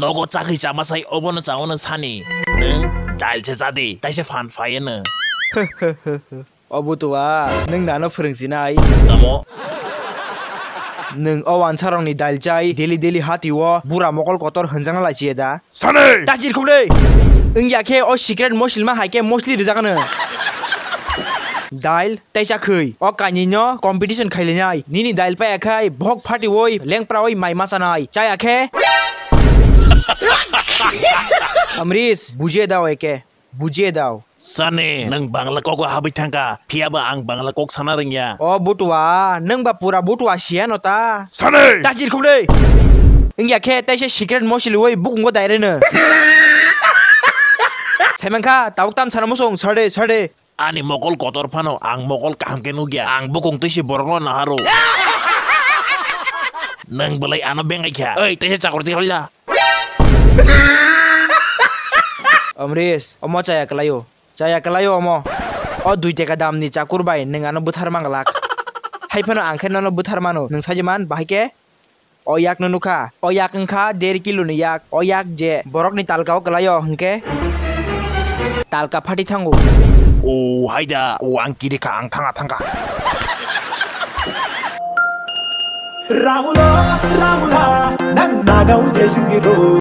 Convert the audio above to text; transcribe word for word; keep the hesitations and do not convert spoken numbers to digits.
Ogo chakri chama sai obono chaono sani. Nwng dail se chadi, taisa phan phaiya no. O butua, nwng nano phwrwng sinai? Tamo? Nwng o wansarokni dail chai, daily daily hati o bura mokol kotor hwnjakna lai chiya da? Sani! Tajir khukdei! Wngya khe o secret mosilma hai khe mosli rwjak ano. Dail tei chakhwi. O kainwi no competition khailainai. Nini dail paiya khai bhok phatiwi lengprawi mai machanai. Chaya khe? Amrish, bujie dao eke. Bujie dao. Sani, nwng Bangla kok o habwi thangkha, phiyaba ang Bangla kok sana rwngya. O butua, nwng ba pura butua siya no ta? Sani! Tajir khukdei! Wngya khe taisa secret mosiliwi bukungo daireno. Saimankha, tabuk tam sana musung, sade, sade. Ani mokol kotor phano ang mokol kaham khe nukya. Ang bukung twi se borokno naharo. Nwng belai ano bengai kha. Oi, taisa chakor tikhalya. Amrish, omo chaya kwlaio. Chaya kwlaio omo. O dui teka damni chakur bai nwng ano bwthar manglak. Hai phano ang khe nono bwthar mano. Nwng sajiman bahai khe? O yak no nukha. O yak wngkha der kilo ni yak. O yak je borokni talka o kwlaio hwnkhe talka phati thango. O haida, o ang kiri kha, ang thanga thangkha. Ramula, Ramula, nang naga uje singiro.